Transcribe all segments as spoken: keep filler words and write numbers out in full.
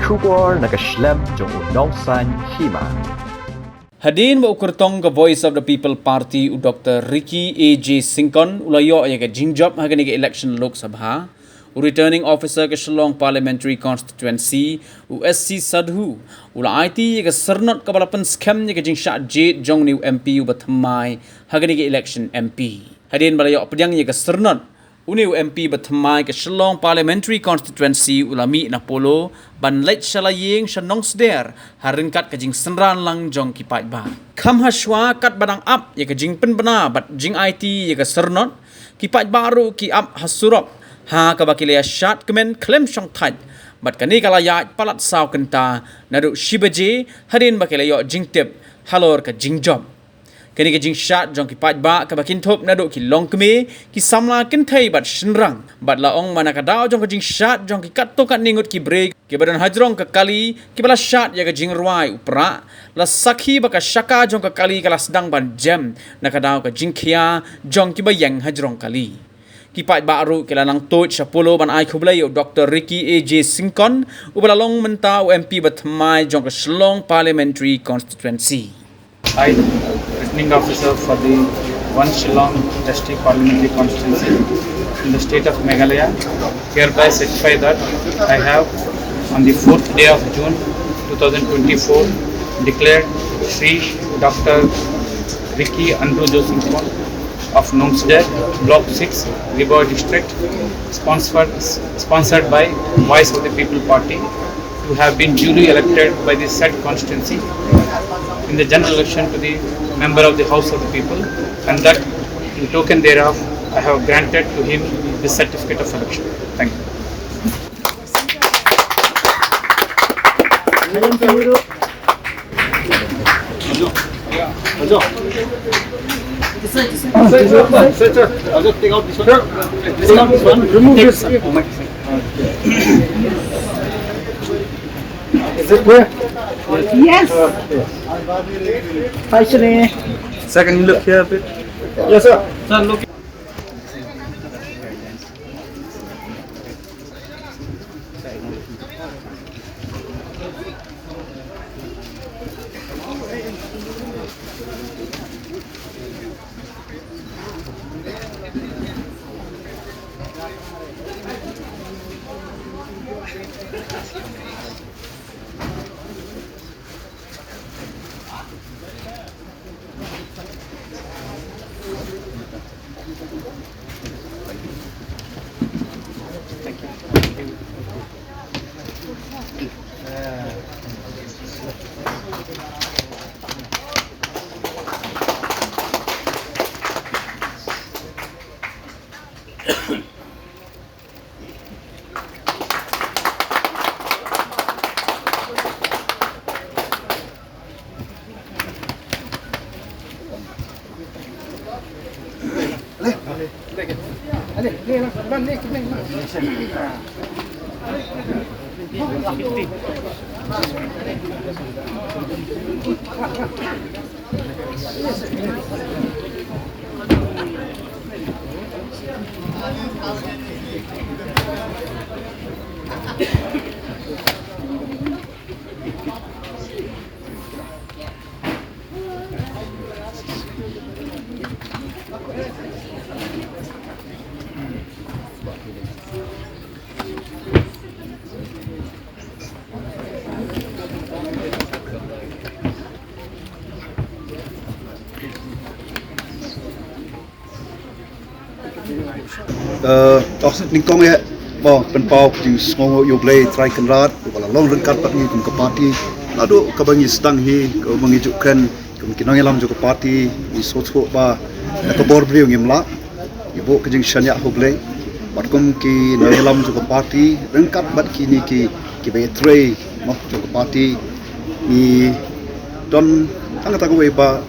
Khubor na ka shlem jong u Nongsaiñ Hima. Hadien ba u kyrtong ka Voice of the People Party u Doctor Ricky A J Syngkon u la ïoh ïa ka jingjop ha kane ka election Lok Sabha, u Returning Officer ka Shillong Parliamentary Constituency, u S C Sadhu, u la aiti ïa ka syrnod kaba la pynskhem ïa ka jingshah jied jong une u M P uba thymmai ha kane ka election M P. Hadien ba la ïoh pdiang ïa ka syrnod, une u M P ba thymmai ka Shillong Parliamentary Constituency u la mih na Polo ban leit sha la ïing sha Nongsder ha ryngkat ka jingsynran lang jong ki paidbah. Kham hashwa katba dang ap ïa ka jingpynbna bad jingaiti ïa ka syrnod, ki paidbah ruh ki ap ha surok ha kaba ki la ïa shad kmen khlem shongthait, bad kane ka la ïaid palat saw kynta naduh shi baje hadien ba ki la ïoh jingtip halor ka jingjop. Kane ka jingshad jong ki paidbah kaba kynthup naduh ki longkmie, ki samla kynthei bad shynrang. Bad la ong ba na ka daw jong ka jingshad jong ki katto katne ngut ki briew kiba don hajrong ka kali kiba la shad ïa ka jingrwai u prah, la sakhi ba ka shaka jong ka kali ka la sdang ban jem na ka daw ka jingkhia jong kiba ïeng hajrong kali. Ki paidbah ruh ki la nang tuid sha Polo ban ai khublei ïa u Doctor Ricky A J Syngkon uba la long mynta u M P ba thymmai jong ka Shillong Parliamentary Constituency. I, Returning Officer for the one Shillong S T Parliamentary Constituency in the state of Meghalaya, hereby certify that I have, on the fourth day of June two thousand twenty-four, declared Shri Doctor Ricky Andrew Joseph of Nongsder, Block six, Ri Bhoi District, sponsored, sponsored by Voice of the People Party, to have been duly elected by the said constituency in the general election to the member of the House of the People, and that in token thereof, I have granted to him the certificate of election. Thank you. Take out this one. Take out this one. Remove this. Is it clear? Yes. Hi, Shri. Sir, can you look here a bit? Yes, sir. Sir, look. Eh, oh, nyngkong eh, mo, pynpaw ka jingsngewnguh ïa U Blei Trai Kynrad, uba la long ryngkat bad ngi kum ka party, naduh kaba ngi sdang hi, kaba ngi ju kren, kum ki nongïalam jong ka party, ngi sngewthuh ba, na ka bor briew ngim lah, ngi buh ka jingshaniah ha U Blei, bad kum ki nongïalam jong ka party, ryngkat bad kine ki, kiba ïatrei, mo, jong ka party, ngi don, tang kata kawei ba,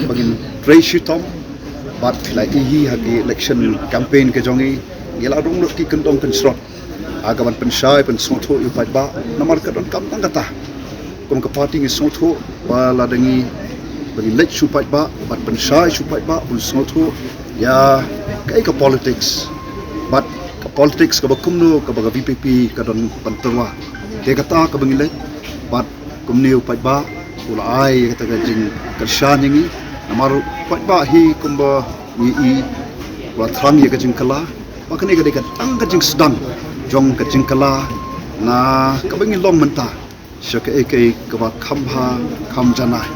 ba ngin trei shitom, bad phi la ïohi ha ki election campaign ka jong ngi, ngi la rung lut ki kyndong kynshrong. Ha kaban pynshai pynsngewthuh ïa u paidbah, namar ka donkam tang kata. Kum ka party ngi sngewthuh, ba lada ngi, ba ngin leit sha u paidbah, bad pynshai sha u paidbah, bun sngewthuh, ïa, kaei ka politics. Bad ka politics kaba kumno, kaba ka V P P, ka don ban tyrwa. Te kata kaba ngi leit, bad kumne u paidbah u la ai ïa kata ka jingkyrshan ïa ngi. Namar u paidbah hi kumba ngi i, u la thrang ïa ka jingkylla. Ba kane ka dei ka tang ka jingsdang jong ka jingkylla na kaba ngi long mynta sha kaei kaei kaba kham bha kham janai.